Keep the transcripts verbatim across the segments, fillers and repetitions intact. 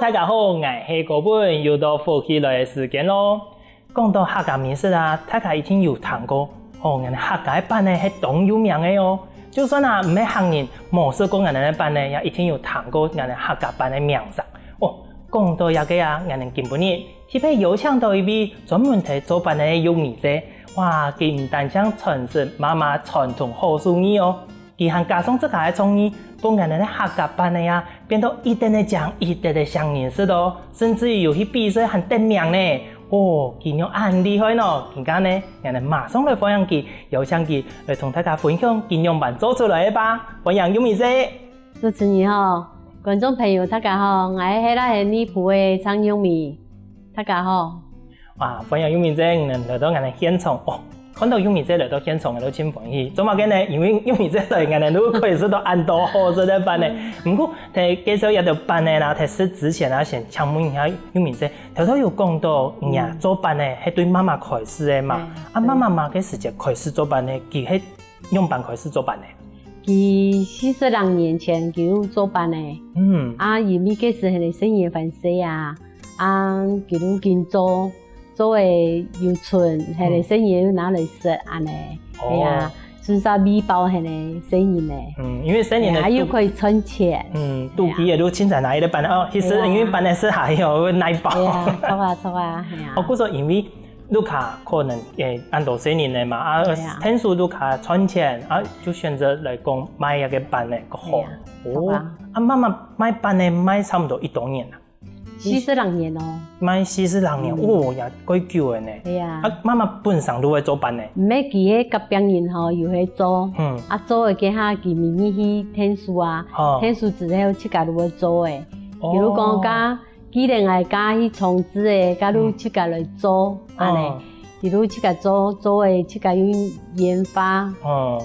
大家好，𠊎係高本，又到福氣來个時間囉。講到客家美食啊，大家一定有聽過，哦，𠊎等客家个粄仔係當有名个哦。就算啊毋係客人，無食過𠊎等个粄仔，也一定有聽過𠊎等客家粄仔个名聲。哦，講到這個啊，𠊎等今晡日特別邀請到一位專門在做粄仔个玉美姐，哇，佢毋單淨傳承媽媽傳統好手藝哦， 佢還加上自家个創意，分𠊎等个客家粄仔啊，變到一等个靚，一等个想人食哦，甚至於有去比賽還得名呢。哦，佢仰恁厲害呢？今下呢，𠊎等馬上來歡迎佢，邀請佢來同大家分享佢仰般做出來个吧。歡迎玉美姐。主持人好，觀眾朋友大家好，𠊎係蜊仔係內埔个張玉美，大家好。 哇，歡迎玉美姐，你來到𠊎等現場哦。看到玉美姐來到現場，𠊎都盡歡喜。做麼个呢？因為玉美姐來，𠊎等都可以食到恁多好食个粄仔。毋過，在介紹這兜粄仔啦，在食之前啊，先請問一下玉美姐，頭頭有講到，你啊做粄仔係對媽媽開始个嘛？啊，媽媽麼个時節開始做粄仔？佢係仰般開始做粄仔？佢四十零年前佢有做粄仔，嗯，啊，因為該時候个細人還細啊， 啊，佢就緊做，做个有剩，係个細人又拿來食恁仔，係啊，順續餵飽係个細人仔。嗯，因為細人仔肚，啊，又可以賺錢。嗯，肚飢个就凊彩拿一個粄仔哦，其實因為粄仔食下去哦，會耐飽。係啊，著啊，著啊，係啊。哦，故所因為屋下可能誒，恁多細人仔嘛，啊，𢯭手就較賺錢，啊，就選擇來講賣這個粄仔較好。哦，啊，媽媽賣粄仔賣差毋多幾多年啊？ 四十零年哦。賣四十零年，哦，也蓋久了呢。係啊。啊，媽媽本身就會做粄仔。毋係，佢係隔壁人吼，有去做。嗯。啊，做个該下佢每日去𢯭手啊，哦。𢯭手之後自家就會做个。哦。比如講，該，既然𠊎該去從事个，該就自家來做，嗯。恁仔。哦。佢就自家做，做个自家又研發。哦。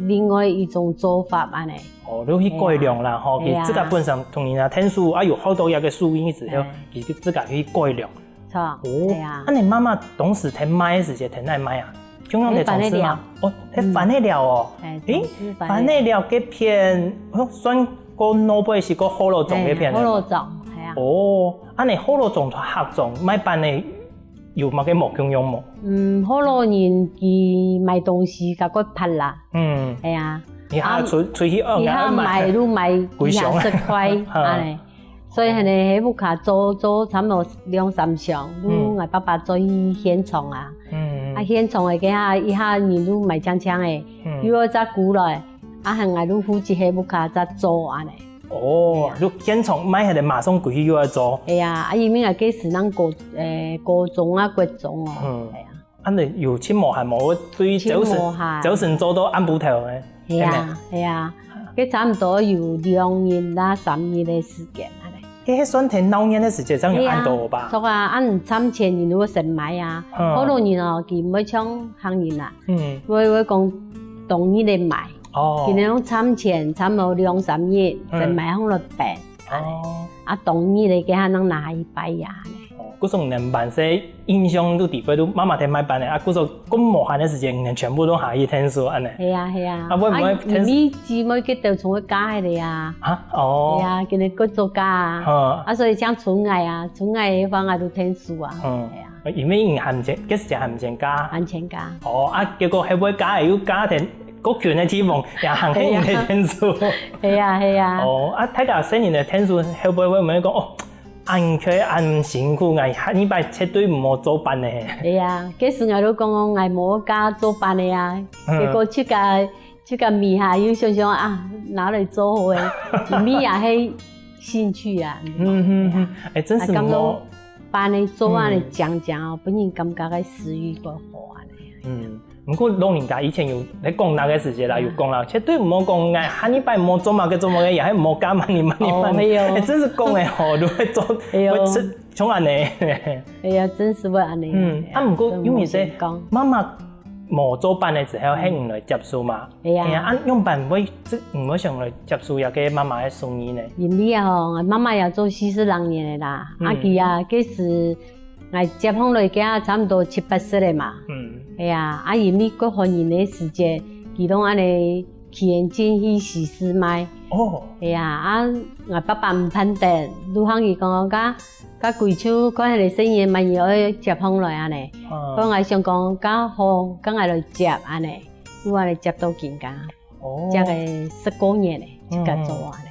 另外一種做法恁仔。哦，就去改良啦，吼，係啊。佢自家本身同人家𢯭手，啊，有學到這個手藝之後，係。佢就自家去改良。著，哦，係啊。恁仔媽媽當時在賣个時節，在哪賣啊？中央的從事嘛。哦，在番仔寮哦。誒，誒，從事番仔寮。番仔寮該片，哦，算過外背係過福佬庄該片个嘛。誒，福佬庄，係啊。哦，恁仔福佬庄同客庄賣粄仔 有麼个無共樣無？嗯，福佬人佢賣東西較過闊啦。嗯。係啊。佢下出，出去外面賣，佢下賣就賣，佢下食快，恁仔。所以恁仔，係屋下做，做差毋多兩三箱，就𠊎爸爸做去現場啊。嗯。啊，現場个該下，一下人就賣淨淨个，又愛再過來，啊，還𠊎就負責係屋下再做恁仔。 哦，就現場賣下來馬上歸去又愛做。係啊，啊，因為𠊎該時正高，誒，高中啊，國中哦，嗯。係啊。恁仔有盡無閒無？對朝晨，盡無閒。朝晨做到暗晡頭呢？係啊，係啊，該差毋多有兩日啦、三日个時間恁仔。該係算忒鬧熱个時節，正有恁多吧？著啊，恁賺錢人就會先買啊，嗯。福佬人哦，佢毋會像客人啊，嗯。會，會講當日个買。 哦。佢等用賺錢，差毋多兩三日，嗯。先買好來冰。哦。啊，當日个該下正拿去拜啊。哦，故所你等還細印象就知，就媽媽在賣粄仔，啊，故所恁無閒个時間，你等全部都下去𢯭手恁仔。係啊，係啊。啊，會毋會啊，𢯭手？你姊妹佢兜全部嫁下來啊。啊，哦。係啊，佢等各做各啊。嗯。啊，所以像賰𠊎啊，賰𠊎个話，𠊎就𢯭手啊。嗯。係啊。因為你還毋曾，該時節還毋曾嫁。還毋曾嫁。哦，啊，結果後尾嫁又嫁忒 較近个地方，也還係你个𢯭手。係啊，係啊。哦，啊，大家細人仔𢯭手，後背會毋會講，哦，恁𤸁恁辛苦，𠊎下二擺絕對毋好做粄仔。係啊，該時𠊎都講哦，𠊎無嫁做粄仔啊，嗯。結果自家，自家尾下又想想啊，拿來做好个，因為也係興趣啊。嗯，嗯，嗯。誒，真係啊，感覺無粄仔做恁仔靚靚哦，嗯。分人感覺个食慾較好恁仔。嗯。 毋過老人家以前有在講該个時節啦，嗯。有講啦，絕對毋好講，哎，下二擺毋好做麼个做麼个，也係毋好嫁麼人麼人麼人。哦，係哦。哎，真係講个吼，就會做，係哦。會出，像恁仔。哎呀，真係會恁仔。嗯，哎呀，啊，毋過因為這，真無成功。媽媽無做粄仔之後，嗯。係你來接手嘛。係啊。哎呀，啊，樣般會，這，毋會想來接手這个媽媽个手藝呢？因為啊吼，𠊎媽媽也做四十零年个啦，嗯。啊，佢啊，該時 𠊎接䟘來該下差毋多七八十个嘛。嗯。係啊，啊，因為國防營个時節，佢攏恁仔去現進去市賣。哦，係啊，啊，𠊎爸爸毋盼得，就喊佢講，該，該歸就看該細人仔愛接䟘來恁呢，講𠊎想講，該好，該𠊎來接恁呢，就恁呢接到今下。 哦，這个十過年咧，自家做啊咧。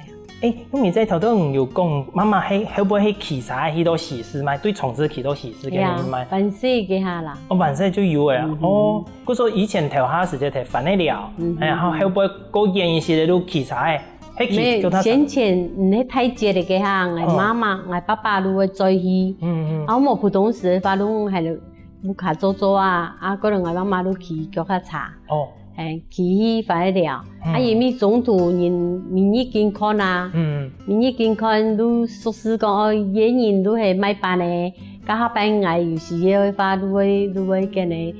欸，因為這頭頭你有講，媽媽係後背係騎車去到市賣，對從事去到市賣个，呀，萬歲該下啦。哦，萬歲就有了。哦，故所以前頭下時節係番仔寮，嗯，哎，然後後背過遠一些个就騎車，係騎腳踏車。先前毋係大節个該下，𠊎媽媽、𠊎爸爸就會載去。嗯嗯。啊，無普通時个話，就係屋下做做啊，啊，可能𠊎媽媽就騎腳踏車。哦。 欸，騎去番仔寮，啊，因為中途人每日緊看啊，每日緊看就熟事講，哦，這人就係賣粄个，該下擺𠊎有時節个話，就會，就會跟佢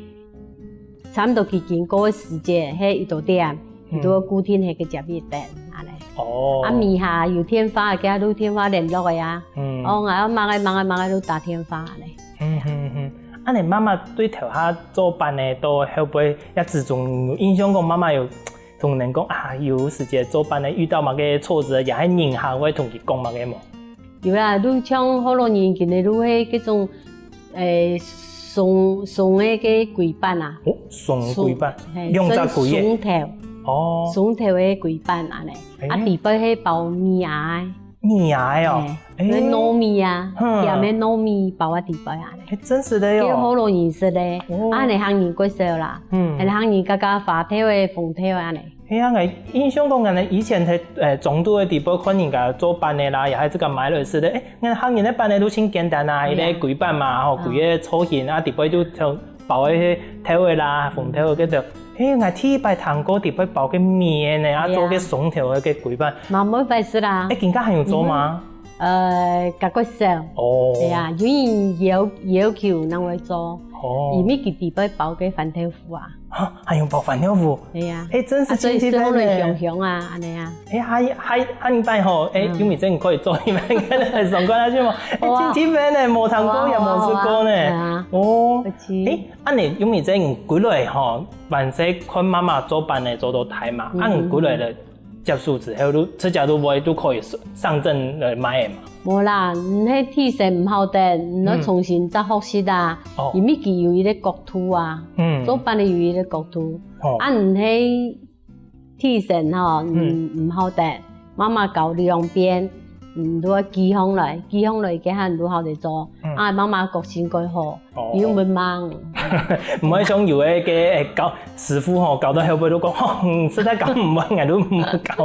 差毋多佢經過个時節，係一到點，佢就會固定係个接一等，恁呢。哦。啊，尾下有電話，佢就電話聯絡个啊。哦，𠊎愛麼个麼个麼个就打電話恁呢。 嗯哼哼，恁呢媽媽對頭下做粄仔到後背，這之中有印象講媽媽有同人講啊，有時節做粄仔遇到麼个挫折，也係人客會同佢講麼个無？有啦，就像學老人今日就係該種，欸，鬆，鬆个該粿粄啊。哦，鬆粿粄，嘿，兩隻粿个。算鬆頭，哦。鬆頭个粿粄恁呢，啊，底背係包米啊。 米啊个哦，欸，糯米啊，甜个糯米包啊底背啊咧。欸，真實个喲。叫學老人食个，啊，恁呢客人較少啦，嗯，恁呢客人較較花頭个、紅頭个恁呢。係啊，𠊎印象講恁呢，以前在，呃，中肚个地方看人家做粄仔啦，也還自家買來食个。欸，𠊎客人个粄仔都盡簡單啊，一個粿粄嘛，吼，粿个造型啊，底背就像 包个係豆仔啦、紅豆仔該兜。嘿，𠊎第一擺聽過底背包个米仔呢，啊，做个鬆頭个粿粄。嘛無壞事啦。欸，今下還有做嗎？呃，較較少。哦。對啊，有人要，要求，正會做。哦。因為佢底背包个番豆腐啊。哈，還有包番豆腐？對啊。欸，真係啊，所以食落去香香啊，恁呢啊。欸，還，還，還有擺吼，欸，有米真可以做，你們可能很爽快下去嘛。欸，今天呢，無聽過也無食過呢。哦。 欸，恁呢，因為這你歸來吼，還細看媽媽做粄仔做到大嘛，啊，你歸來了接手之後，你自家都會都可以上陣來賣个嘛。無啦，你係地勢毋好得，你愛重新再學習啊。因為佢有一個角度啊，做粄仔有一個角度，啊，你係 地勢吼，嗯，毋好得，媽媽教兩遍，嗯，都愛記下來，記下來，該下你都好得做。啊，媽媽個性較好，又毋會忙。毋會像有个个，欸，教，師傅吼，教到後背都講，吼，嗯，實在教毋會，𠊎都毋會教个，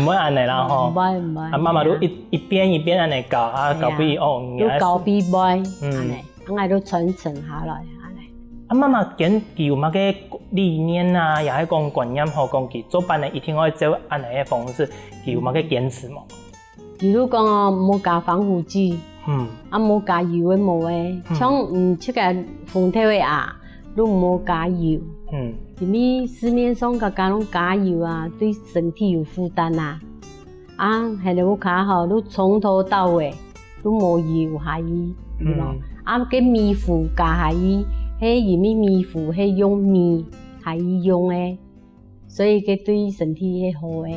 毋會恁呢啦吼。毋會，毋會。啊，媽媽都一，一遍一遍恁呢教，啊，教佢，哦，原來係。都教佢會，嗯。恁呢。 恁呢就傳承下來，恁呢。啊，媽媽堅，佢有麼个理念啊，也係講觀念吼，講佢做粄仔一定愛照恁呢个方式，佢有麼个堅持無？比如講哦，莫加防腐劑，嗯。啊，莫加油个無个，嗯。像，嗯，這個紅豆仔啊，都莫加油。嗯。因為市面上个加攏加油啊，對身體有負擔啊。 啊，係了屋下吼，就從頭到尾，就無油下去，嗯。啊，該米糊加下去，係因為米糊係用米下去用个，所以該對身體係好个。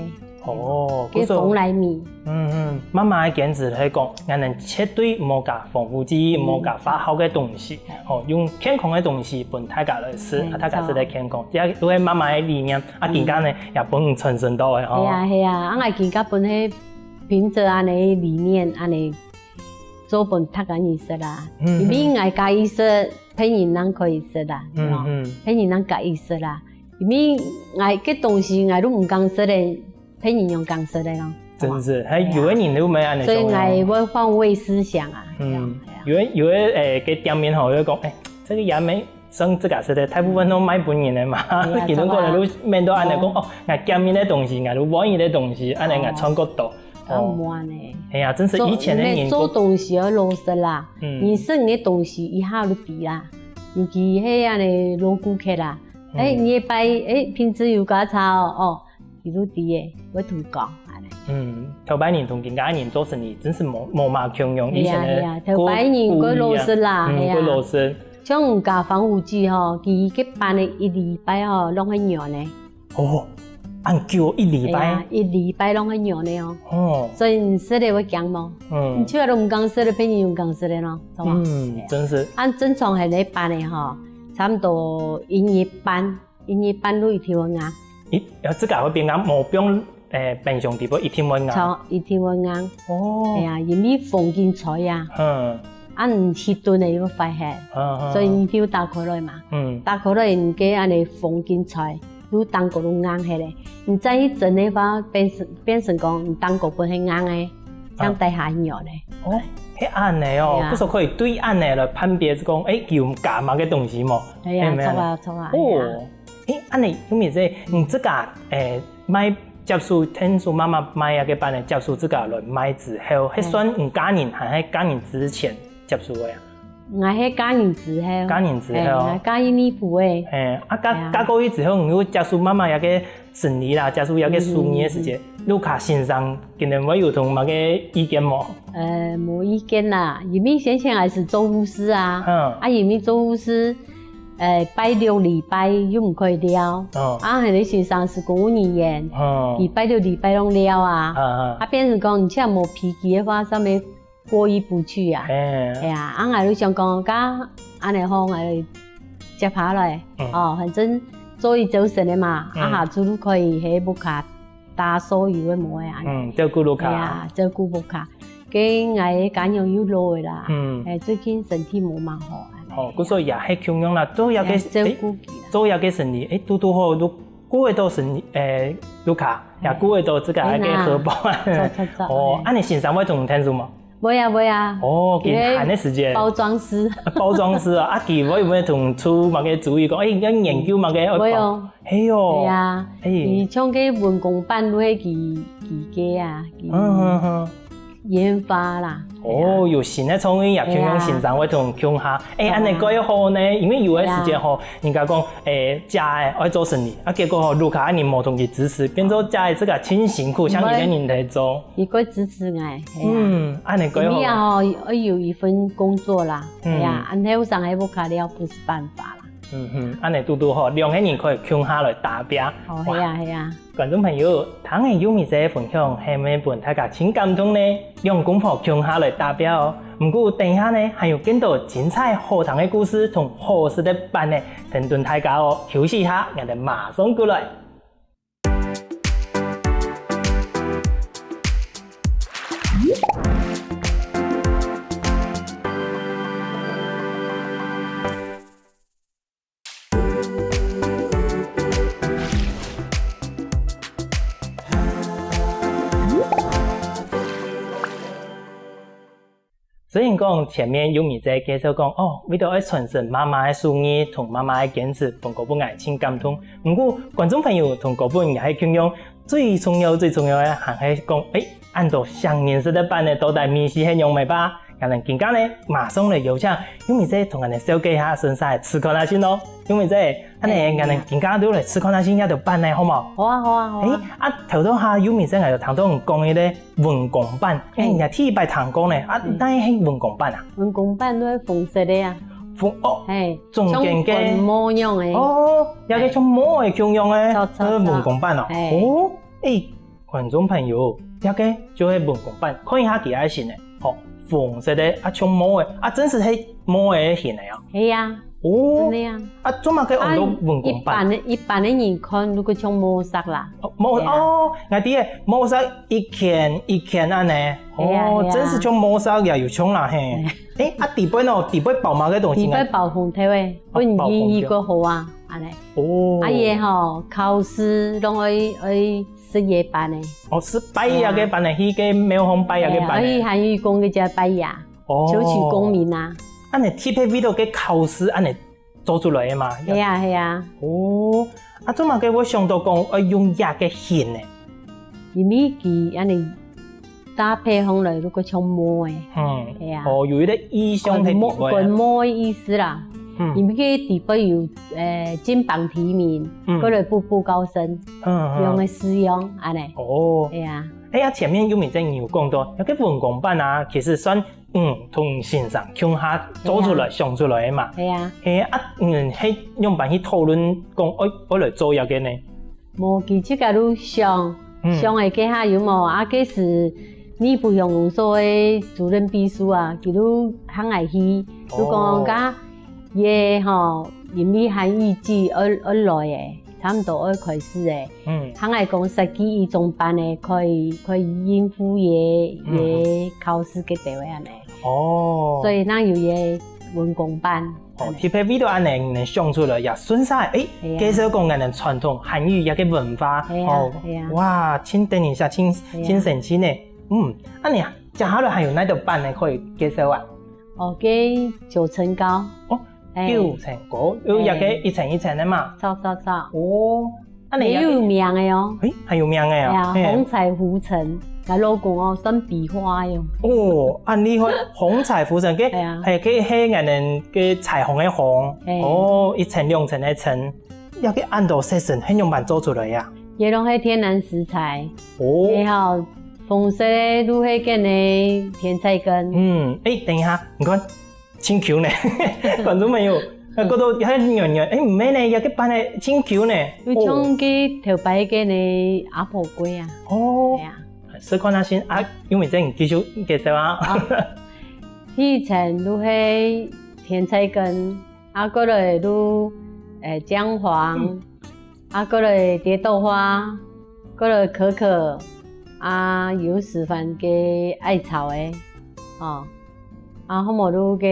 哦，該風來米。嗯嗯，媽媽个堅持係講，𠊎等絕對莫加防腐劑，莫加化學个東西。 吼，用健康个東西分大家來食，啊，大家食得健康，這就係媽媽个理念。啊，今下呢，也分你傳承到个吼。係啊，係啊，啊，𠊎今下分係憑著恁呢理念，恁呢做分大家人食啊。因為𠊎家己食，別人人可以食啊，嗯嗯，別人人家己食啊。因為𠊎个東西，𠊎都毋敢食咧， 別人用講食个咯。真係，還有个人都毋會恁呢想哦。所以𠊎會換位思想啊。嗯，有个，有个，欸，个店面吼，會講，欸，這個也無算自家食个，大部分都賣分人个嘛。係啊，其中可能都面對恁呢講，哦，𠊎店面个東西，𠊎都換人个東西，恁呢𠊎賺較多。啊，毋會呢。係啊，真係以前个人做東西愛老實啦，嗯。你食个東西一下就知啦，尤其係恁呢老顧客啦，欸，你个擺，欸，品質有加差哦，哦， 佢都知个，會同講恁呢。嗯，頭擺人同今下人做生意，真係無，無麼共樣。以前个係啊，係啊，頭擺人較老實啦，係啊。嗯，較老實。像𠊎家防腐劑吼，佢个粄仔一禮拜吼，攏係軟个。哦。恁久一禮拜。哎呀，一禮拜攏係軟个哦。哦。所以你食了會驚無？嗯。你就係都毋敢食了，別人又敢食了咯，懂嗎？嗯，真是。恁正常係來辦个吼，差毋多一日半，一日半就一定會硬。一，要自家會變硬，無放，誒，冰箱底背一定會硬。著，一定會硬。哦。哎呀，因為風緊吹啊。嗯。啊，你去燉个又壞忒，嗯，嗯，所以你就打開來嘛。嗯。打開來，你个恁呢風緊吹， 又當過都硬忒咧。你再去蒸个話，變成，變成講你當過本係硬个，像底下軟个。哦，係恁呢哦，係啊。故所可以對恁呢來判別講，誒，佢有加麼个東西無？係啊，係無？著啊，著啊，哦，係啊。誒，恁呢，有無係，你自家，誒，賣接手，𢯭手媽媽賣啊个粄呢，接手自家來賣之後，係算你嫁人還係嫁人之前接手个啊？ 𠊎係嫁人之後。嫁人之後。係，𠊎嫁去內埔个。係，啊，嫁，係啊。嫁過去之後，你又接手媽媽這个生理啦，接手這个事業个時節，嗯，嗯，嗯。屋下先生今日會有同麼个意見無？呃，無意見啦，因為先前𠊎係做護士啊，嗯。啊，因為做護士，呃，拜六禮拜又毋可以尞，嗯。啊，𠊎个先生係公務人員，嗯。佢拜六禮拜攏尞啊，嗯，嗯。啊，變成講，你若無脾氣个話，上面 過意不去啊。係。係啊，啊，𠊎就想講，該恁呢好，𠊎就接下來，嗯。哦，反正做一朝晨个嘛，嗯。啊，下晝就可以去屋下打掃有个無个恁呢。嗯，照顧屋下。係啊，照顧屋下。該𠊎个家娘又老个啦，嗯。誒，最近身體無麼好恁呢。哦，故所也係共樣啦，做這个，係啊，照顧佢啦。誒，做這个生理，誒，堵堵好，都顧得到生理，誒，屋下，也顧得到自家个荷包。係啊。著，著，著，哦，係。恁呢先生會同你𢯭手無？ 會啊，會啊。哦，佢个閒个時節。包裝師。包裝師啊，啊，佢會毋會同出麼个主意講，誒，愛研究麼个，愛包？會哦。係哦。係啊，誒。佢像該文公粄都係佢，佢个啊，佢嗯，嗯，嗯。研發啦。哦，係啊。有新个創意，也共樣先生會同共下。係啊。誒，恁呢蓋好呢，因為有个時節吼，係啊。人家講，誒，姐个愛做生理，啊，結果吼，屋下人無同佢支持，變做姐个自家盡辛苦，像一个人在做。毋會。 佢蓋支持𠊎，係啊。嗯，恁呢蓋好。因為啊吼，愛有一份工作啦，嗯。係啊，恁後生个屋下尞毋係辦法啦。嗯哼，恁呢堵堵好，兩个人可以共下來打拚。哦，哇。係啊，係啊。觀眾朋友，聽完優美姐个分享，係毋係分大家盡感動呢？兩公婆共下來打拚哦。毋過等一下呢，還有更多精彩好聽个故事同好食个粄呢，等等大家哦。休息一下，𠊎兜馬上過來。 雖然講前面優美姐介紹講，哦，為著愛傳承媽媽个手藝同媽媽个堅持，分𠊎兜盡感動。毋過，觀眾朋友同𠊎兜也係共樣，最重要、最重要个，還係講，誒，恁多想念食个粄呢，到底味緒係仰般吧？𠊎兜今下呢，馬上來邀請優美姐同𠊎兜紹介一下新上个試看啊先哦。優美姐， 恁呢，哎，𠊎兜今下就來試看啊先這兜粄呢，好無？好啊，好啊，好啊。誒，啊，頭到下優美姐𠊎有聽到你講該个文公粄，誒，哎。𠊎第一擺聽講呢，啊，嗯。哪係文公粄啊？文公粄就係紅色个啊。紅，哦，嘿，中間个。像冠帽樣个。哦，這个像帽个共樣个，嘿。著，著，著。呃，文公粄哦。嘿。哦，誒， 觀眾朋友，這个就係文公粄，看一下佢个形呢，吼，紅色个，啊，像帽个，啊，真實係帽个形个啊。係啊，哦，真个啊。啊，做麼个安到文公粄？啊，一般个，一般个人看，就會像帽石啦。哦，帽，係啊。哦，𠊎知个，帽石一圈一圈恁呢。係啊，哦，係啊。真實像帽石也有像啦，嘿。係。誒，啊，底背呢？底背包麼个東西呢？底背包紅豆个，哦，分佢，包紅豆。佢較好啊，恁呢。哦。啊，也吼，考試攏愛，愛 食這粄呢。哦，食拜這个粄呢，去該廟方拜這个粄呢。哎呀，哎，還有講个叫拜呀，哦。求取功名啊。恁呢特別為著該考試恁呢做出來个嘛？係啊，係啊。哦，啊，做麼个會想到講愛用這个形呢？因為佢恁呢搭配起來，就較像帽个。嗯。係啊。哦，有一個意象在裡背啊。冠帽，冠帽个意思啦。嗯。因為該底背有，呃，金榜題名，嗯。過來補，補考生。 嗯，嗯。用个使用，恁呢。哦。係啊。哎呀，前面有明姐你有講到，這个文公粄啊，其實算，嗯，同先生共下做出來、係啊。想出來个嘛。係啊。係啊，嗯，係仰般去討論講，愛，愛來做這个呢？無，佢自家都想，嗯。想个該下有無？啊，該時內埔鄉公所个主任秘書啊，佢都喊𠊎去，就講哦。講，也吼，因為寒雨季愛，愛來誒，差毋多愛開始誒。嗯。喊𠊎講設計一種班誒，可以，可以應付也，嗯。也考試个單位恁呢。哦。所以正有也文工班。 哦，特別為著恁呢，你能想出來，也順續，誒，係啊。介紹講𠊎等傳統寒雨這个文化，係啊，哦，係啊。哇，盡得人惜，盡，係啊。盡神奇呢。嗯，恁呢啊，接下來還有哪兜班呢可以介紹啊？哦，該九層糕。哦，哎。九層糕，有一個哎。一層一層个嘛。著，著，著。哦， 恁呢也有名个哦。誒，還有名个啊？係啊，嘿。紅彩湖城，𠊎老公哦，算筆畫个哦。哦，恁厲害，紅彩湖城，該，係啊。係，該係𠊎等个彩虹个虹。嘿。哦，一層兩層个層，這个恁多色澤係仰般做出來呀？這攏係天然石材。哦。然後紅色个就係該个甜菜根。嗯，誒，等一下，你看， 盡Q呢，觀眾朋友，啊，覺得還軟軟，誒，毋係呢，這个班个盡Q呢。有像該頭擺个呢，阿婆粿啊。哦。係啊。試看下先啊，因為這你繼續介紹啊。啊。第一層就係甜菜根，啊，過來就，誒，薑黃，嗯。啊，過來蝶豆花，過來可可，啊，有時番个艾草个，哦。 啊，好無就該，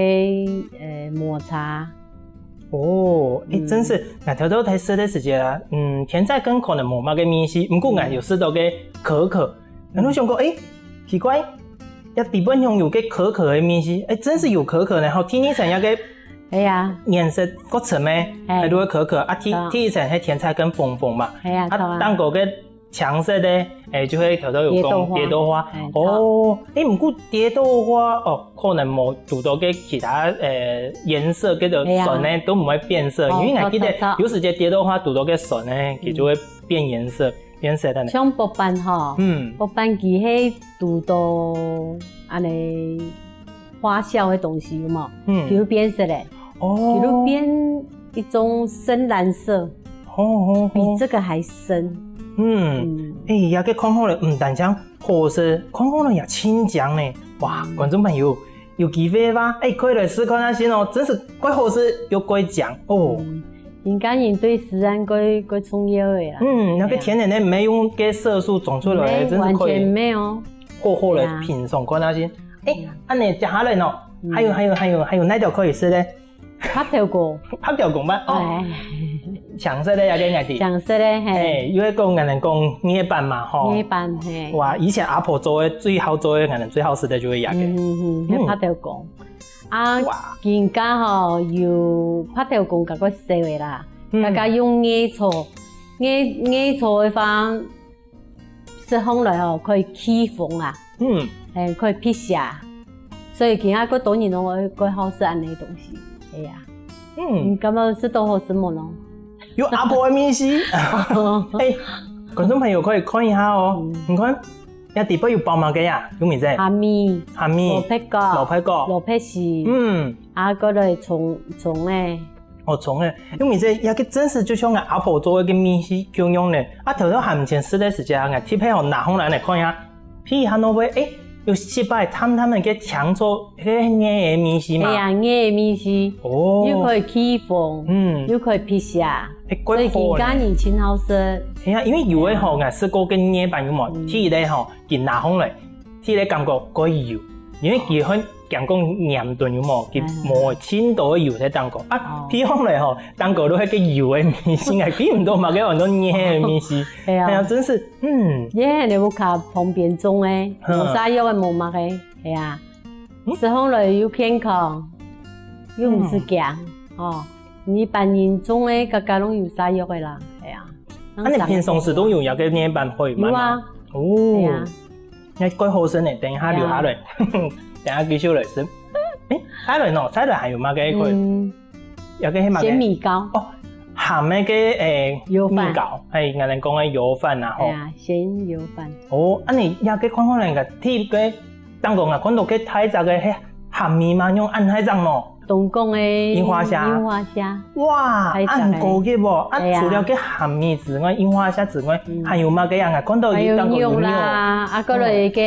呃，抹茶。哦，誒，嗯。真係，𠊎頭頭在食个時節啊，嗯，甜菜根可能無麼个味緒，毋過𠊎有食到該可可，嗯。𠊎就想講，誒，奇怪，這底背仰有該可可个味緒，誒，真係有可可呢，吼，第二層這个，哎呀。顏色較深个，哎。還有該可可，啊，第，著。第一層係甜菜根紅紅嘛，哎呀，啊，著啊。頂高个 青色个，誒，就係頭頭有講蝶豆花。蝶豆花。哎，哦，誒，毋過蝶豆花，哦，可能無堵到該其他，誒，顏色，該个酸呢，哎呀。都毋會變色，哦，因為𠊎記得著，著，著。有時節蝶豆花堵到該酸呢，嗯。佢就會變顏色，變色个呢。像北半吼，嗯。北半佢係堵到恁呢發酵个東西，有無？嗯。佢就變色咧。哦。佢就變一種深藍色。 哦，哦，哦。比這個還深。嗯，嗯。誒，這个看好了，毋單淨好食，看好了也盡靚呢。哇，嗯。觀眾朋友，有機會个話，誒，可以來試看下先哦，真係蓋好食又蓋靚哦。嗯，人家人對食安蓋，蓋重要个啦。嗯，那個天然个，哎呀。沒用該色素種出來的，沒，真是可以。完全沒有。好好來品嚐看下先。哎呀。誒，嗯。恁呢，接下來呢，嗯。還有，還有，還有，還有哪條可以食呢？ 白頭公。白頭公嗎？哦。哎。青色个，也个𠊎知。青色个，嘿。哎，因為講，𠊎等講月粄嘛，吼。月粄，嘿。哇，以前阿婆做个最好做个，𠊎等最好食个就係這个。嗯，嗯，嗯，嗯。該白頭公。啊，哇。今下吼，有白頭公，該个燒个啦，嗯。大家用艾草，艾，艾草个話， 食起來哦，可以祛風啊，嗯。嘿，可以辟邪。所以今下蓋多人攏會蓋好食恁呢个東西，係啊。嗯。你感覺食到好食無呢？有阿婆个味緒。哎，觀眾朋友可以看一下哦，嗯。你看，這底背有包麼个啊？有麼个？蝦米、蝦米、蘿蔔糕、蘿蔔糕。蘿蔔絲。嗯。啊，過來蔥，蔥仔。 哦，蔥仔，因為這，這个真實就像𠊎阿婆做个味緒共樣呢。啊，頭頭還毋曾食个時節，𠊎特別好拿上來來看一下，譬如下腦尾，誒，有十擺淡淡个該青草，該艾个味緒嘛。係啊，艾个味緒，哦。又可以祛風，嗯。又可以辟邪，誒，所以今下人盡好食。係啊，因為有个吼，𠊎食過个艾粄有無？嗯。第一个吼，佢拿上來，第一个感覺過油，因為佢很 講講黏頓有無？佢無盡多个油在頂高。啊，哦。譬如講咧吼，頂高都係个油个味緒啊，佢毋多嘛，該安到艾个味緒。係啊。哎呀，真是，嗯。耶，你屋下旁邊種个，嗯。無啥藥个，無麼个，係啊。嗯。食起來又健康，又毋使驚，嗯。哦。你一般人種个，家家攏有啥藥个啦，係啊。啊，你平常時都有這个艾粄可以買嗎？有啊。哦。係啊。 該蓋好食呢，等一下留下來，係啊。等一下繼續來食。誒，再來呢？再來還有麼个可以？嗯。這个係麼个？鹹米糕。哦，鹹个該，誒，油飯。米糕，係，𠊎等講个油飯啊，吼。係啊，鹹油飯。哦，恁呢，這个看看來个，第一个，當講啊，看到該大隻个，係鹹米嘛，用恁大隻喏。東港个櫻花蝦。櫻花蝦。哇，恁高級哦！啊，係啊。除了該鹹魚之外，櫻花蝦之外，嗯。還有麼个啊？𠊎看到有當多有肉。還有肉啦，啊，過來該，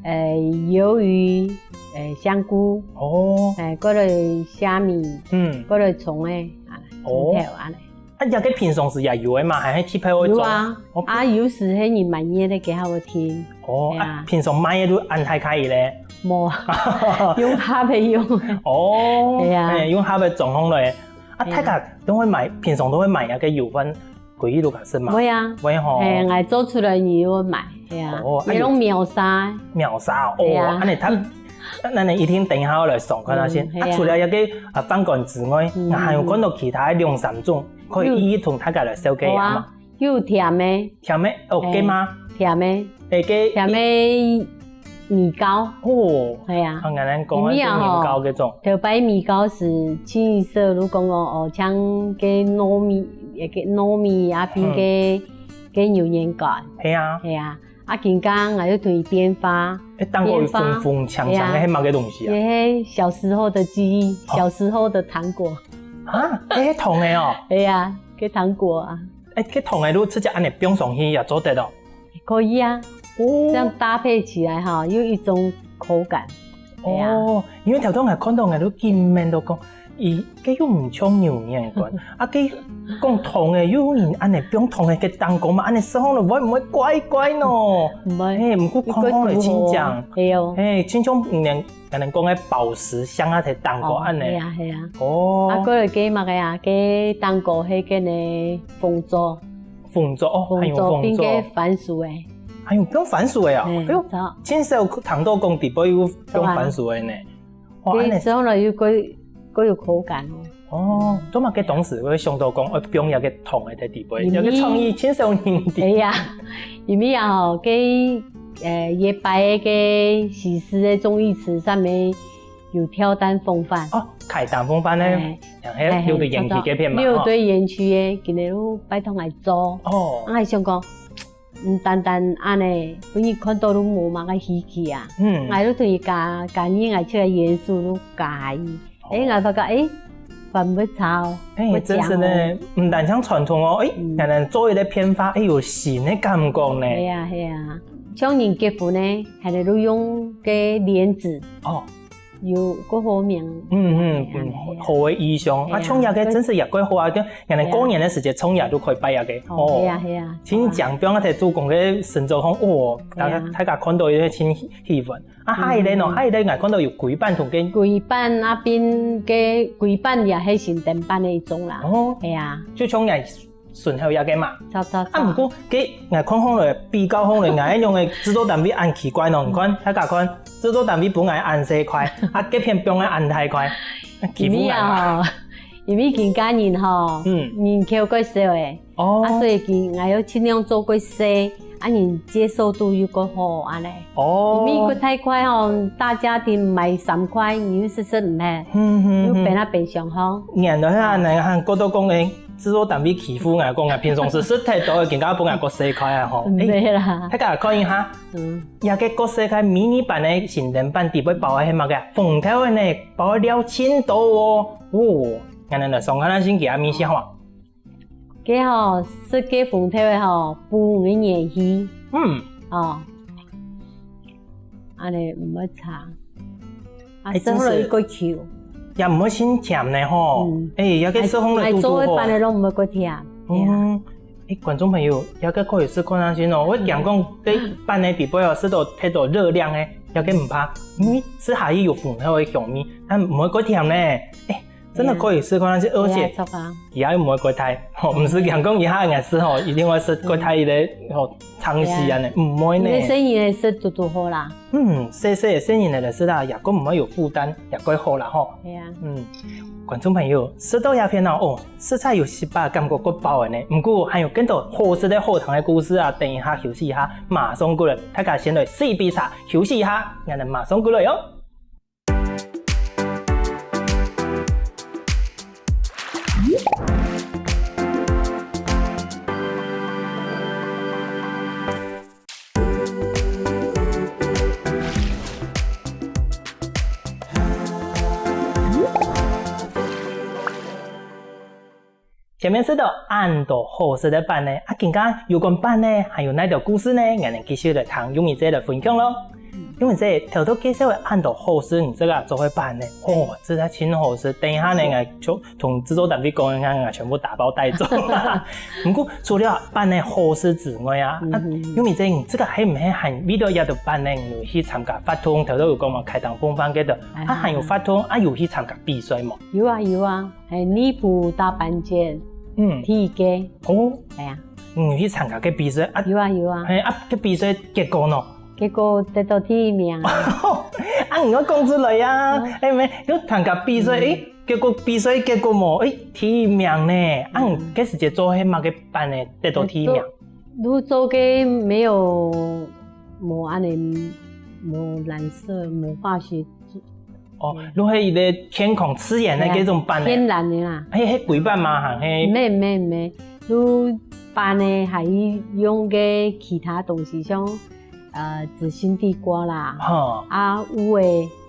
呃，魷魚，呃，香菇。哦。哎，過來蝦米。嗯。過來蔥仔，啊，哦。蔥頭，恁呢。 啊，這个平常時也有个嘛，還係特別會做？有啊，哦，啊，有時係人滿月个，佢還會訂。哦，係啊。啊，平常賣个都恁大塊个咧？無啊，用盒个用。哦，係啊。哎，用盒个裝好來。啊，係啊。大家都會買，平常都會買這个魷魚歸去屋下食嘛？會啊。會吼。哎，𠊎做出來你又會買，係啊。哦，啊，你攏秒殺。秒殺哦，係啊。恁呢佢，恁呢一定等一下愛來嚐看下先。嗯，係啊。啊，除了這个，啊，飯稈之外，嗯。𠊎還有看到其他个兩三種。 可以一一同大家來紹介一下嘛。有啊，有甜个。甜个，哦，嘿，該嘛。甜个。哎，該甜个米糕。哦，係啊。啊，𠊎等講个係年糕該種。頭擺米糕係清一色，如果講哦，像該糯米，該糯米啊，變个，嗯。該牛年糕。係啊。係啊。 啊，今下𠊎又同佢變化。哎，當過有紅紅青青个，變化。係麼个東西啊？係啊，係小時候的記憶，哦。小時候的糖果。啊，哎，糖个哦。係啊，該糖果啊。哎，該糖个，你直接恁呢放上去也做得哦。可以啊，哦。這樣搭配起來哈，又一種口感。 係啊。哦，因為頭先𠊎看到𠊎都緊問到講，咦，該又毋像牛年糕，啊，該講糖个，又有人恁呢放糖个該蛋糕嘛，恁呢食好了會毋會怪怪呢？毋會。嘿，毋過看好了清淨。係哦。嘿，清淨人，人講个寶石鑲啊，个蛋糕恁呢。哦，係啊，係啊。哦。啊，過來該麼个啊，該蛋糕係該呢紅棗。紅棗哦，還有紅棗。紅棗變个番薯个。還有放番薯个啊？嘿，哎喲，著。真少聽到講底背有放番薯个呢。 哇，恁呢。該時候呢，又過，過有口感哦。哦，做麼个當時會想到講，愛放一個糖个在底背，因為，有個創意，真少人知。哎呀，因為啊吼，該，呃，一擺个西施个綜藝池上面有挑擔風範。哦，開擔風範呢，哎，像係六堆園區該片嘛，哎，六堆園區个，今日就拜託來做。哦。𠊎還想講， 毋單單恁呢，分人看到都無麼个稀奇啊。嗯。𠊎都同佢加，加入𠊎這個元素都加入。哦。哎，𠊎發覺，哎，還毋錯哦，哎，毋錯哦。真係呢，毋單淨傳統哦，哎，嗯。還能做一個變化，哎，有新个感覺呢。係啊，係啊。像人結婚呢，還能用該簾子。哦。 有，過好名。嗯，嗯，哎，嗯，哎，好个意象。啊，哎呀，像這個真係也過好啊，就原來過年个時節，像這都可以擺這個。哦，哦。係啊，係啊。真正放在做工个神州風，哦，大家，哎呀。大家看到有點真氣氛。啊，嗯。還有咧喏，還有咧，𠊎看到有規版同跟規版那邊个規版也係新店版个一種啦。哦。係啊。就像這 順口這個嘛。著，著，著。啊，毋過，該𠊎看好了，比較好了，𠊎用个製作單位恁奇怪喏，你看，大家看，製作單位分𠊎恁細塊，啊，該片放个恁大塊，欺負𠊎嘛。因為啊吼，因為今下人吼，嗯。人口過少誒，哦。啊，所以今，𠊎要盡量做過細，啊，人接受度又過好，恁呢。哦。因為過大塊吼，大家庭買三塊，你又食食毋忒，嗯，嗯，又變啊變相吼。嗯。原來啊，啊。𠊎還過到講誒， 製作單位欺負𠊎，講𠊎平常時食忒多，今下分𠊎過細塊啊吼。毋係啦。誒，大家看一下，嗯。這個過細塊迷你版个新店版底背包个係麼个啊？紅豆个呢，包个料真多哦。哦，𠊎等來嚐看下新奇个味緒好無？該吼，食該紅豆个吼，補你个元氣。嗯。哦。 恁呢毋會差。啊，哎，食好了又過Q。也毋會傷甜呢吼。嗯。哎，這個食好了堵堵好。𠊎，𠊎做个版个攏毋會過甜。係啊。嗯。哎，觀眾朋友，這個可以試看下先哦。𠊎驚講，嗯。這版个底背哦，食到忒多熱量个，這個毋怕，因為食下去有紅豆个香味，但毋會過甜呢。哎， 真的可以試看下去，而且，哎呀，著啊。佢也毋會過大，吼，毋係講講佢下个時候一定會食過大个，吼，長時間个，哎呀。毋會呢。因為細人仔食堵堵好啦。嗯，細細个細人仔來食啦，也過毋會有負擔，也過好啦，吼。哎呀。嗯，觀眾朋友，食到這片啊，哦，實在有食飽感覺過飽个呢。毋過還有更多好食个好聽个故事啊，等一下休息一下，馬上過來，大家先來試一杯茶，休息一下，𠊎等馬上過來哦。前面食到恁多好食个粄呢，啊，今下有關粄呢，還有哪兜故事呢？𠊎等繼續來聽玉米姐來分享咯。玉米姐，頭頭介紹个恁多好食，你這个做个粄呢，哦，這个真好食。等一下呢，𠊎就同製作單位講一下，𠊎全部打包帶走。毋過除了粄个好食之外啊，啊，玉米姐，你這个係毋係還為了這兜粄呢，有去參加活動？頭頭有講嘛，開檔風範个，啊，還有活動，啊，有去參加比賽無？有啊，有啊。 係內埔大粄節，嗯，第一屆。哦，係啊。你去參加个比賽啊？有啊，有啊。係啊，个比賽結果呢？結果得到第一名啊。啊，你愛講出來呀！哎，無，有參加比賽，哎，結果比賽結果無，哎，第一名呢？啊，你該時節做係麼个粄呢，得到第一名？做，就做个沒有，無恁呢，無染色，無化學 哦，就係一个健康自然个該種粄呢。天然个啦。係，係規粄嗎？還係？毋係，毋係，毋係，就粄呢，還用个其他東西，像，呃，紫心地瓜啦，哈。啊，有个，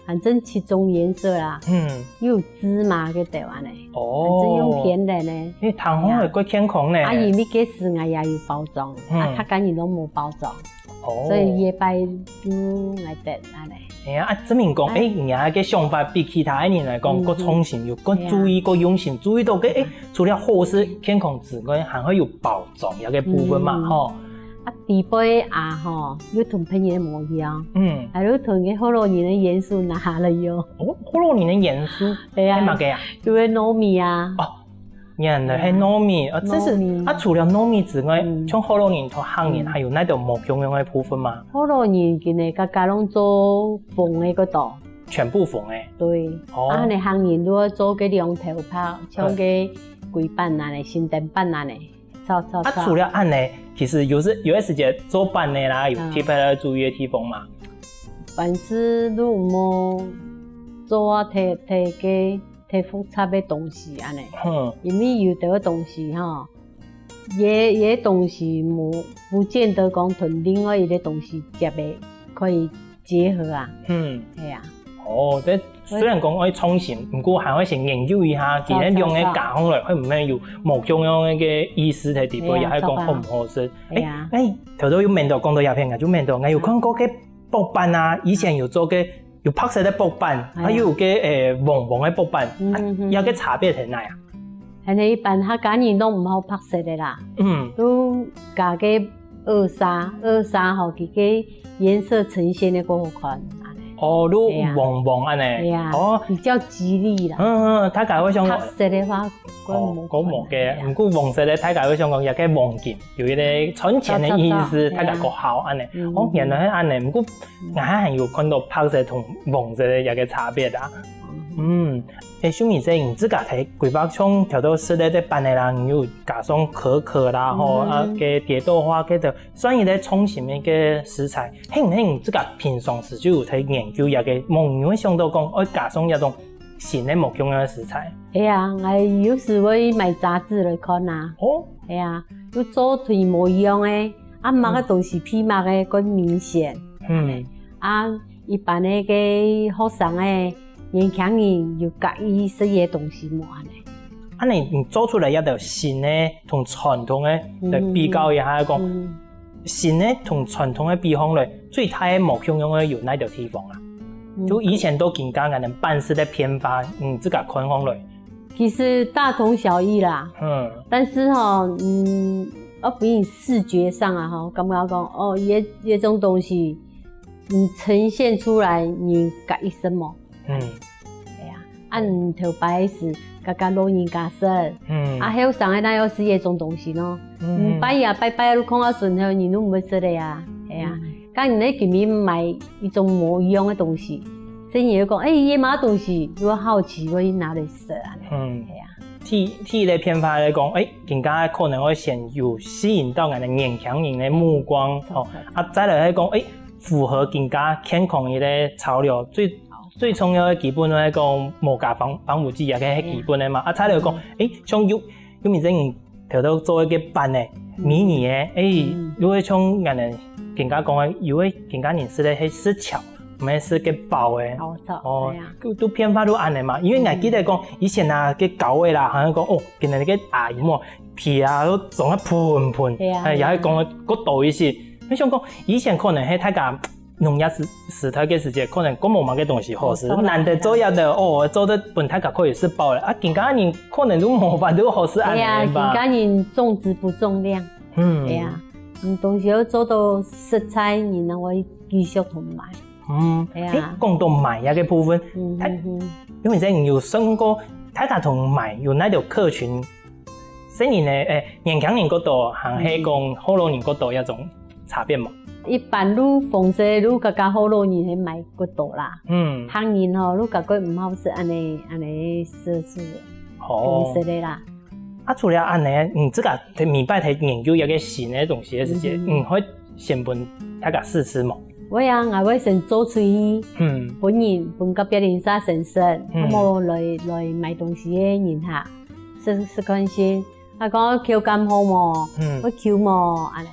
反正七種顏色啦，嗯。又有芝麻个豆仔呢，哦。反正用天然个。因為糖紅个，較健康呢。啊，因為該時𠊎也有包裝，啊，大家人都無包裝。 哦。所以這擺就𠊎得恁呢。哎呀，啊，證明講，哎，你个想法比其他个人來講，較創新，又較注意，較用心，注意到个，哎，除了好食、健康之外，還會有包裝這个部分嘛，吼。啊，底背啊，吼，又同別人無一樣，嗯，還有同个學老人个元素拿來用。哦，學老人个元素，係啊，係麼个啊？有个糯米啊，哦， 原來係糯米，啊，這係，糯米。啊，除了糯米之外，像學老人同客人還有哪兜無共樣个部分嗎？學老人今日个家攏做紅个个多。全部紅个？對。哦。啊，你客人如果做个兩頭拍，像个粿粄啊呢，心燈粄啊呢，炒炒炒。啊，除了恁呢，其實有時，有个時節做粄呢啦，有特別要注意个地方嗎？凡事都莫做啊，忒，忒个 忒複雜个東西恁呢。嗯。因為有兜个東西吼，這，這東西無，不見得講同另外一个東西接个可以結合啊。嗯。係啊。哦，這雖然講愛創新，毋過還愛先研究一下，佢兩个加起來會毋會有無共樣个意思在底背，也係講好毋好食。係啊。哎，哎，頭頭有問到講到這片啊，就問到，𠊎有看過个薄粄啊，以前有做个 有白色个薄粄，還有个，誒，黃黃个薄粄，啊，這个差別在哪啊？恁呢一般客家人都毋好白色个啦，嗯，都加个二砂，二砂吼，佢个顏色呈現个較好看。哦，都黃黃恁呢，係啊，哦，比較吉利啦。嗯嗯，大家會想，白色个話，哦，較無个，毋過黃色个大家會想講，這个黃金。 有一个賺錢个意思，大家較好恁呢。哦，原來係恁呢，毋過𠊎還有看到白色同黃色个一个差別啊。嗯，誒，秀敏姐，你自家在規劃像頭頭食个這粄仔啦，你有加上可可啦，吼，啊，个蝶豆花，該兜算一个創新个一个食材。係毋係你自家平常時就有在研究這个，無你會想到講，愛加上這種 新个無共樣个食材。係啊，𠊎有時會買雜誌來看啊。哦。係啊，就做忒無一樣个，啊，麼个東西配麼个較明顯。嗯。啊，一般个个學生个，年輕人有佮意食个東西無恁呢？恁呢，你做出來這兜新个同傳統个來比較一下，講，嗯。 新个同傳統个比方來，最大个無共樣个有哪兜地方啊？嗯。就以前到今下，恁呢粄食个變化，你自家看方來。其實大同小異啦。嗯。但是吼，嗯，𠊎分你視覺上啊，吼，感覺講，哦，這，這種東西，你呈現出來，你佮意食無？ 嗯。係啊，啊，你頭擺時，佮，佮老人家食，嗯。啊，後生个哪有食這種東西呢？嗯。嗯，拜啊，拜拜啊，你看啊，順後，人都毋會食个啊，係啊。嗯。該你呢，今日買一種無一樣个東西，所以你會講，誒，這麼東西，又好奇，會拿來食啊。嗯。係啊。第，第一个變化來講，誒，今下可能會先有吸引到𠊎等年輕人个目光，吼，啊，再來來講，誒，符合今下健康个潮流，最 最重要个基本來講，無加防，防腐劑，這个係基本个嘛。啊，再來講，誒，像有，有明星頭頭做一个粄仔，迷你个，誒，如果像𠊎等今下講个，有个今下人食个係食巧，毋係食該包个。哦，著，哦，係啊。都，都變化都恁樣嘛，因為𠊎記得講，嗯。以前啊，該糕仔啦，好像講，哦，今日該阿姨莫皮啊，都裝啊噴噴，係啊，哎，係啊。也係講較多一些。𠊎想講，以前可能係大家農業時，時代个時節，可能較無麼个東西好食，哦，著啦，難得做一道，哦，做得分大家可以食飽了。啊，今下人可能都無法度好食恁樣吧。係啊，今下人重質不重量。嗯。係啊，你東西愛做到實在，人才會繼續同買。 嗯，係啊。誒，講到賣這个部分，嗯，大，嗯，嗯。因為這有算過，大家同賣有哪條客群？細人呢，誒，年輕人較多，還係講學老人較多這種差別無？一般都紅色，都較較學老人係買較多啦。嗯。客人吼，都較較毋好食恁樣，恁樣色素，哦。紅色个啦。 啊，除了恁樣，你自家每擺在研究一個新个東西个時節，嗯。你會先分大家試食無？會啊，𠊎會先做出去，嗯。分人，分隔壁鄰舍先食，嗯。啊，無來，來買東西个人客，試，試看先。啊，講口感好無？嗯。會Q無？恁樣。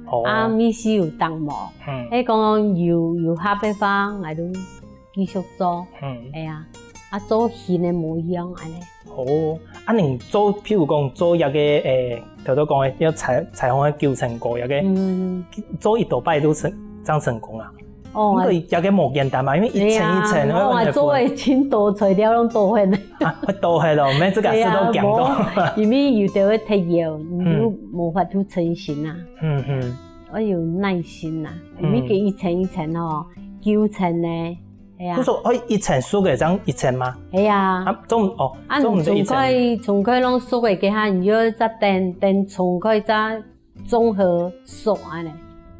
哦。啊，味緒有重無？嗯。係講有，有合个話，𠊎就 繼續做。嗯。係啊，啊，做新个模樣恁樣。哦，啊，你做，譬如講做一個，誒，頭頭講个，要採，採訪个九層糕，一個，嗯。做幾多擺都成，正成功啊？哦，應該一個無簡單嘛，因為一層一層，對啊，愛，愛，𠊎做个盡多，材料攏多很。啊，會多很咯，毋係自家試到驚到。對啊，無，因為有兜个特效，你就，嗯。無法度成型啊。嗯，嗯。愛有耐心啊，嗯。因為佢一層一層吼，九層呢， 係啊。就說，哦，一層熟个，這樣一層嗎？係啊。啊，做毋，哦，啊，做毋得一層。你重開，重開攏熟个，該下你又再等，等重開再綜合熟恁樣。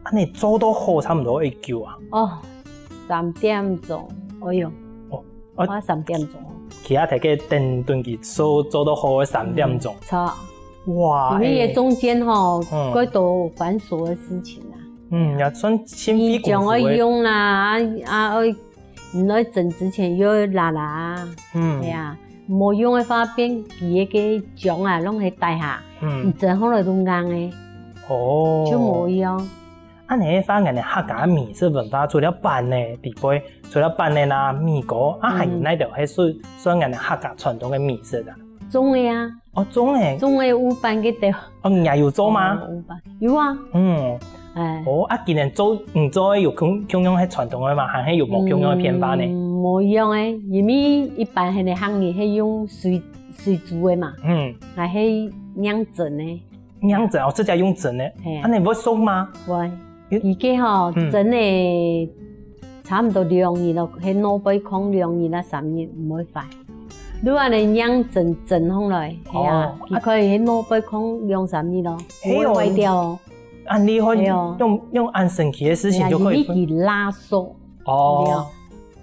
啊，你做到好差毋多幾久啊？哦，三點鐘，哎喲，哦，啊，花三點鐘。其他大概等，等佢做，做到好个三點鐘。嗯，著。哇，因為這中間吼，嗯。過多繁瑣个事情啊。嗯，也算心費功夫个。你醬愛用啦，啊，啊，愛 你愛蒸之前又愛抐抐啊。嗯。係啊，無用个話變佢个醬啊，攏係底下，嗯。你蒸好來都硬个，哦。就無用。恁樣个話，𠊎等客家美食文化除了粄呢以外，除了粄呢啦、米糕，啊，嗯。還有哪兜係算，算𠊎等客家傳統个美食啊？粽个啊。 哦，粽仔。粽仔有粄个兜。哦，你也有做嗎？哦，有粄，有啊。嗯。哎。哦，啊，今年做，你做个有共，共樣係傳統个嗎？還係有無共樣个變化呢？嗯，無一樣个，因為一般个客人係用水，水煮个嘛。嗯。𠊎係用蒸个。用蒸哦，自家用蒸个。嘿啊。啊，你會熟嗎？會。 佢个吼，嗯。蒸个差毋多兩日咯，係外背囥兩日啊三日，毋會壞。你恁樣用蒸，蒸好來，係啊，哦，佢可以係外背囥兩三日咯，係哦。毋會壞掉哦。恁厲害，係哦。用，用恁神奇个事情就可以分。係啊，因為佢拉熟，哦。對哦。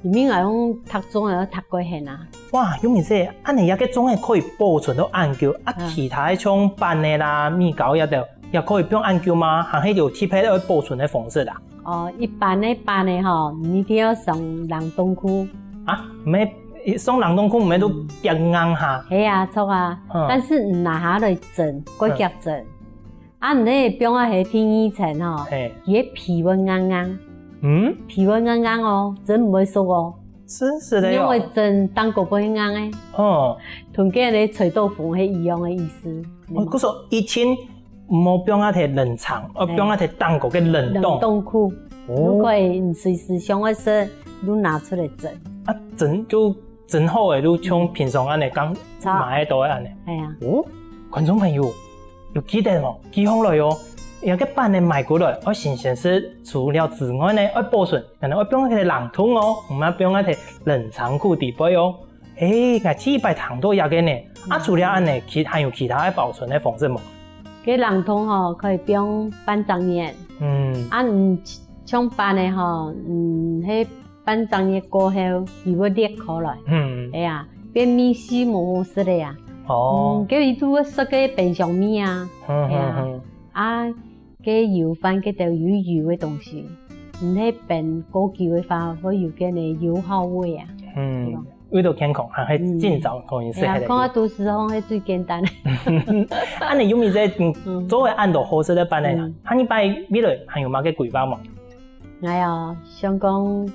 因為𠊎用糴粽个糴過蜆啊。哇，有意思，恁樣這个粽仔可以保存到恁久，啊，嗯。其他个像粄仔啦、米糕這兜， 也可以放恁久嗎？還係有特別愛保存个方式啊？哦，一般个粄仔吼，你一定愛上冷凍庫。啊，毋係，上冷凍庫毋係都嗯。變硬哈？係啊，著啊。嗯。但是你拿下來蒸，過遽蒸。嗯。啊，你這放啊係第二層吼，嘿。佢个皮會硬硬。嗯？皮會硬硬哦，蒸毋會熟哦。真是的喲。因為蒸蛋糕會硬个。哦。同个咧臭豆腐係一樣个意思。哦，故所以前 毋好放啊在冷藏，愛放啊在蛋糕个冷凍。冷凍庫。哦。如果你隨時想愛食，就拿出來蒸。啊，蒸就蒸好个，就像平常恁樣，剛差。買个都會恁樣。哎呀。哦，觀眾朋友，有記得無？記好來哦。這个粄仔買過來，愛新鮮食，除了之外呢，愛保存，可能愛放啊在冷凍哦，毋好放啊在冷藏庫底背哦。 誒，𠊎第一擺聽到這个呢。啊，嗯。除了恁樣，其，還有其他个保存个方式無？該冷凍吼，可以放半隻月。嗯。啊，你像粄仔吼，嗯，該半隻月過後，佢會裂開來。嗯。係啊，變味緒無好食个啊。哦。嗯，該佢就會食个冰箱味啊。嗯，係啊。嗯，嗯。啊， 該油飯該兜有油个東西，毋係冰過久个話，會有該个油耗味啊。嗯，對吧？為著健康，還係盡早可以食。嗯。係啊，講到肚屎痛係最簡單个。恁樣有無在，嗯，嗯。做个恁多好食个粄仔啊？嗯。下一擺未來還有麼个規劃無？𠊎哦，想講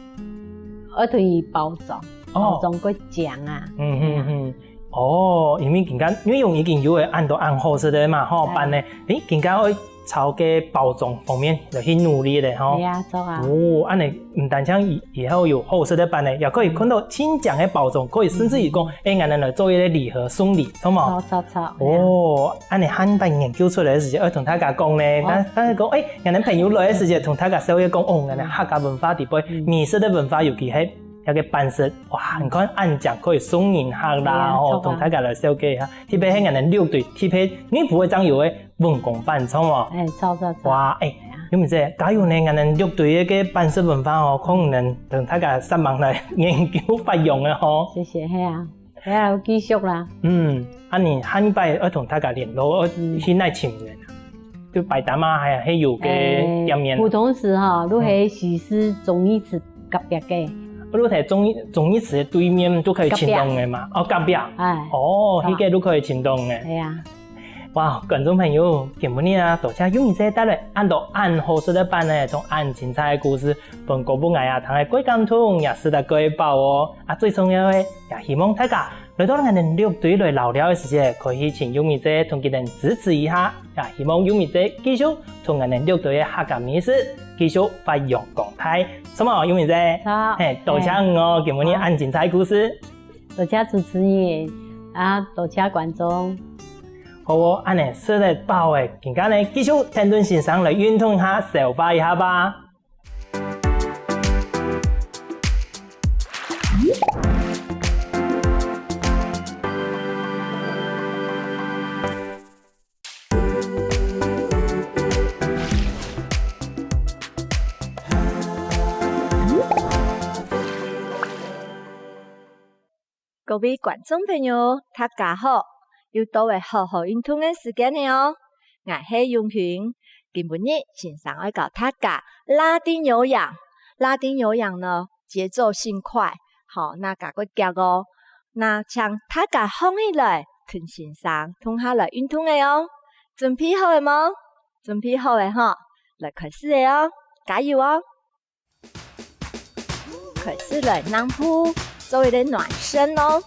愛同佢包裝，哦。包裝過靚啊。嗯嗯嗯。哦，因為今下，因為用已經有个恁多恁好食个嘛，吼，哎。粄呢，誒，今下愛朝該包裝方面來去努力咧，吼。係啊，著啊。哦，恁呢毋單淨以，以後有好食个粄呢，也可以看到盡靚个包裝，可以甚至於講，嗯。誒，𠊎等來做一個禮盒送禮，著無？著著著。哦，恁呢下擺研究出來个時節，愛同大家講呢，哦。大，大家講，誒， 𠊎等朋友來个時節，同大家紹介講，哦，𠊎等客家文化底背，嗯。美食个文化，尤其係該个粄食，哇，你看恁靚可以送人客啦，係啊，哦，著啊。同大家來紹介一下。特別係𠊎等六堆，特別內埔个正有个文公粄，著無？哎，著著著。哇，哎，係啊。玉美姐，加油呢，𠊎等六堆个粄食文化哦，可能同大家煞猛來研究發揚个吼。謝謝，係啊。 係啊，繼續啦。嗯，恁呢下擺愛同大家聯絡，愛去哪尋人啊？嗯。就擺攤啊，還係有个店面啊？誒，普通時吼，就係西勢忠義祠隔壁个。就係忠義，忠義祠个對面就可以尋到个嘛。隔壁。哦，隔壁啊。哎，哦，著。該个就可以尋到个。係啊。哇，觀眾朋友，今晡日啊，多謝玉美姐帶來恁多恁好食个粄呢，同恁精彩个故事，分哥分𠊎啊，聽了蓋感動，也食了蓋飽哦。啊，最重要个，也希望大家 來到𠊎等六堆來尞尞个時節，可以去尋玉美姐同佢等支持一下，也希望玉美姐繼續同𠊎等六堆个客家美食繼續發揚光大。著無，玉美姐？著。嘿，多謝你哦，今晡日恁精彩个故事。多謝主持人，啊，多謝觀眾。好哦，恁呢食了飽了，今下呢繼續跈等先生來運動一下，消化一下吧。 各位觀眾朋友，大家好！又到了好好運動个時間了哦！𠊎係永興，今晡日先生愛教大家拉丁有氧。拉丁有氧呢，節奏性快，好，那加个遽哦。那請大家䟘起來，同先生共下來運動了哦！準備好了無？準備好了吼，來開始了哦！加油哦！ 開始來躪步，做一個暖身哦。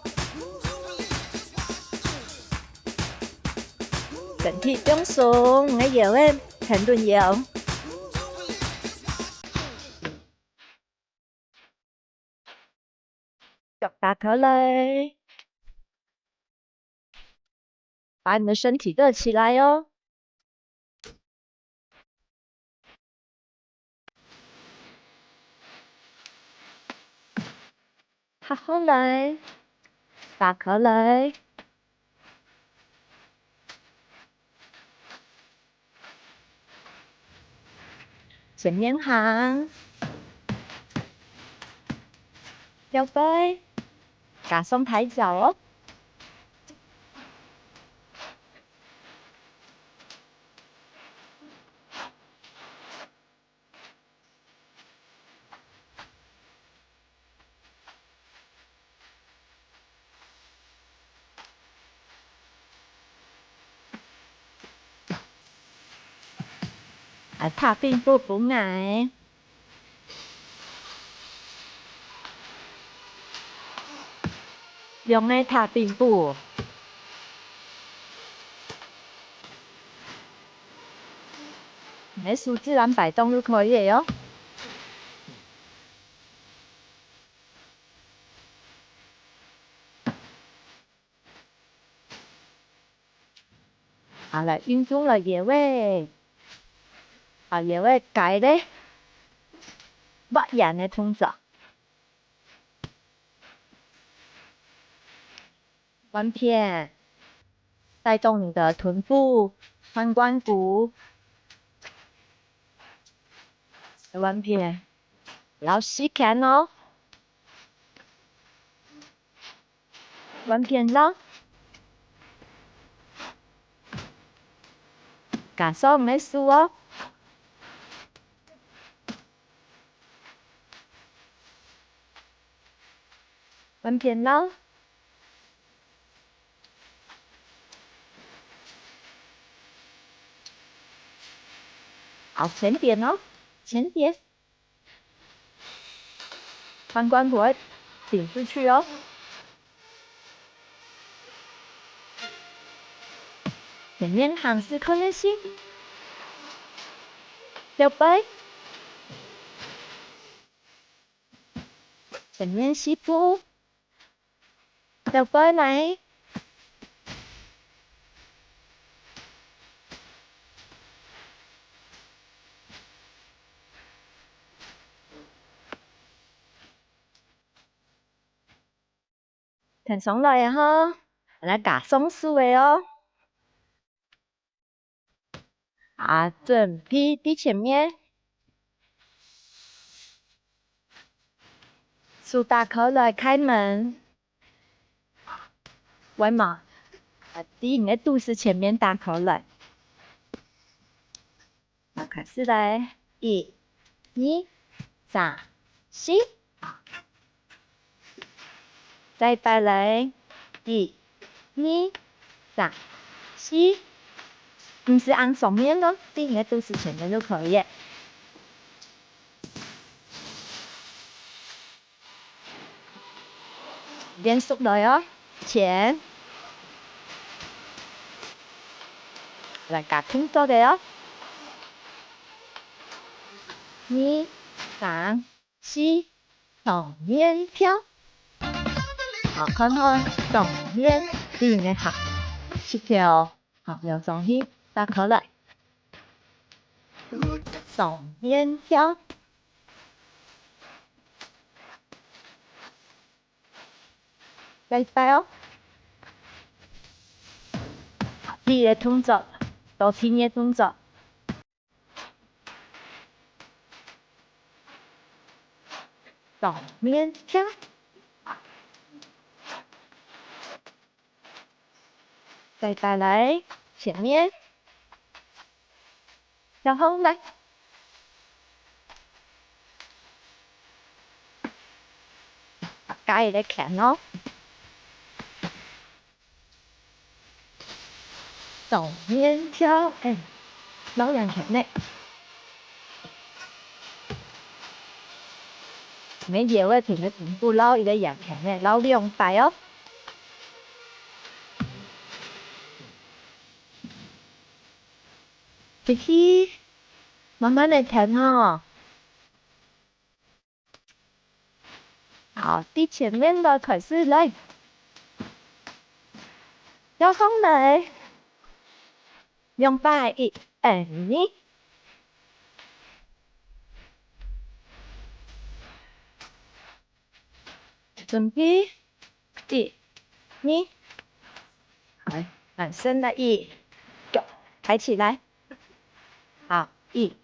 身體放鬆，你个腰仔跈等腰。腳打開來，把你的身體熱起來哦。 合起來，打開來。前面行，腰背，加上抬腳哦。 啊，拍屁股分𠊎。用力拍屁股。你个手自然擺動就可以了喲。 好，來，運動了腰仔，好，腰仔該咧，畫圓个動作。換片，帶動你的臀部、髖關節。換片，然後吸氣哦。 換片囉。加上你个手哦。換片囉。好，前點哦，前點。翻過來，頂出去哦。前面行時看得清，右背。前面四步，右背來。 𢯭上來啊吼，來加上手个哦。啊，準備在前面，手打開來開門，會無？啊，在你个肚屎前面打開來。 好，開始來，一、二、三、四。再擺來，一、二、三、四。毋使恁上面咯，在你个肚屎前面就可以了。 練熟來哦，前。來加動作个哦。二、三、四，上面跳。好，看好，上面，對个哈，十條，好，腰上去，打開來。上面跳。 再一擺哦。第一个動作，到第二个動作。上面跳。再帶來前面。 然後呢，加一個圈哦，上面跳，哎，繞圓圈呢。你腰仔停个停步，繞一個圓圈呢，繞兩擺哦。 繼續，慢慢仔跈哦。好，對前面个開始來。腰放落，兩擺，一、二。 準備，一、二，來，男生來一，腳抬起來。好，一、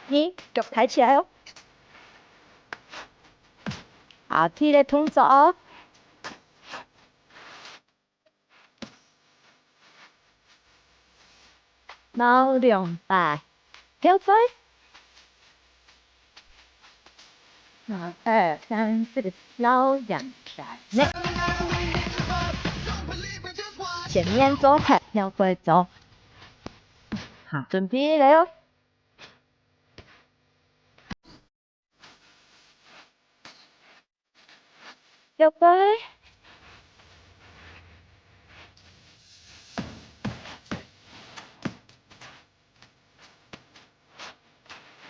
二，腳抬起來哦。好，第一個動作哦。 繞兩擺，跳水。好，二、三、四，繞兩圈。前面做忒，後背做。好，準備來哦。 右擺。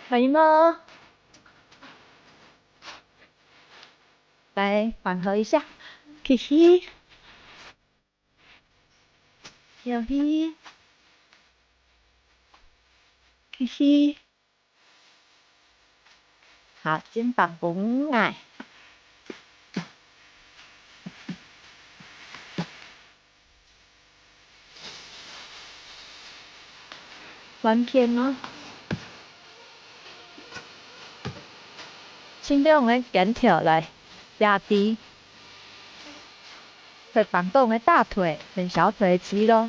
可以嗎？來，緩和一下，繼續。 跳起，繼續。好，肩膀弓來。換片哦。 盡量个肩條來壓低，會繃著个大腿、小腿肌肉。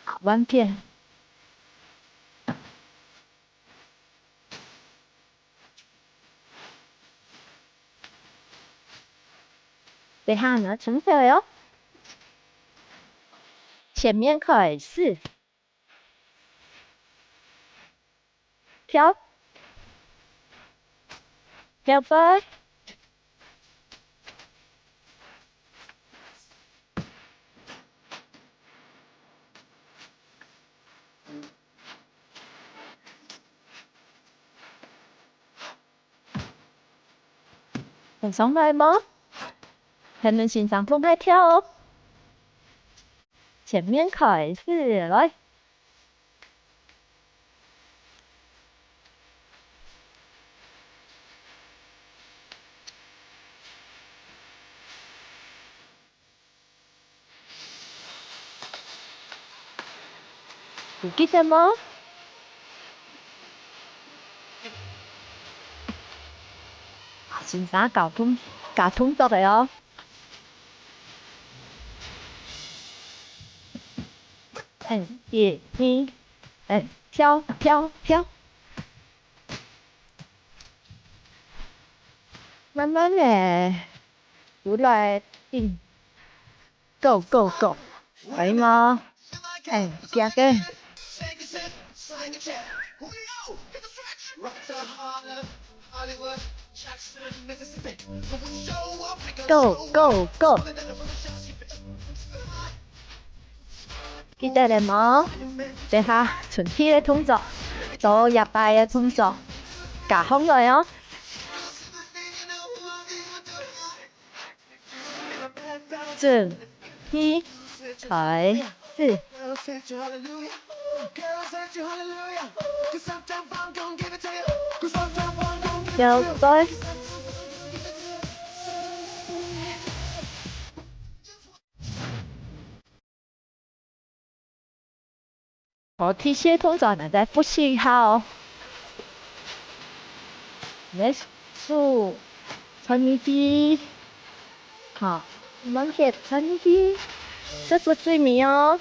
換片。 這下呢，伸手哦，前面開始，跳，拜拜。 有上來無？𠊎等先生分𠊎跳哦。前面開始，來。 有記得無？先生教動，教動作个哦。嗯，一、二，嗯，跳，跳，跳。慢慢个，又來，嗯。 Go, go, go！可以無？哎，行个。Go, go, go！記得了無？等下伸氣个動作，做這擺个動作，加上來哦。 準，一，開始。搖擺。 好，第四動作，𠊎等再複習一下哦。來，手，穿入去。好，慢慢仔穿入去，這係最尾哦。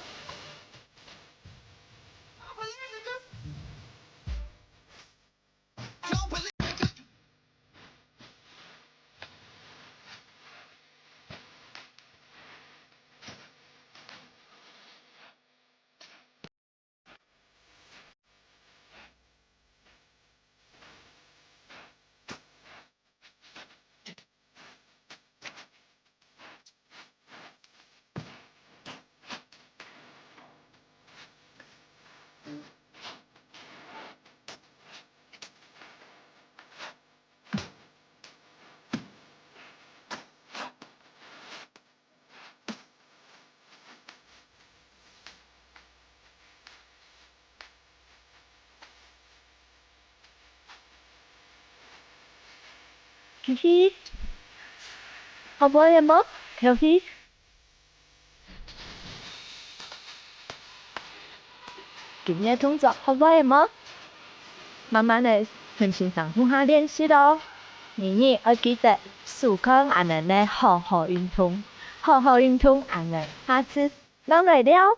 嘿嘿，好無？有無？嘿嘿。今日動作好無？有無？慢慢仔，同先生共下練習哦。日日愛記得，手看恁樣仔好好運動，好好運動恁樣，下次正來尞。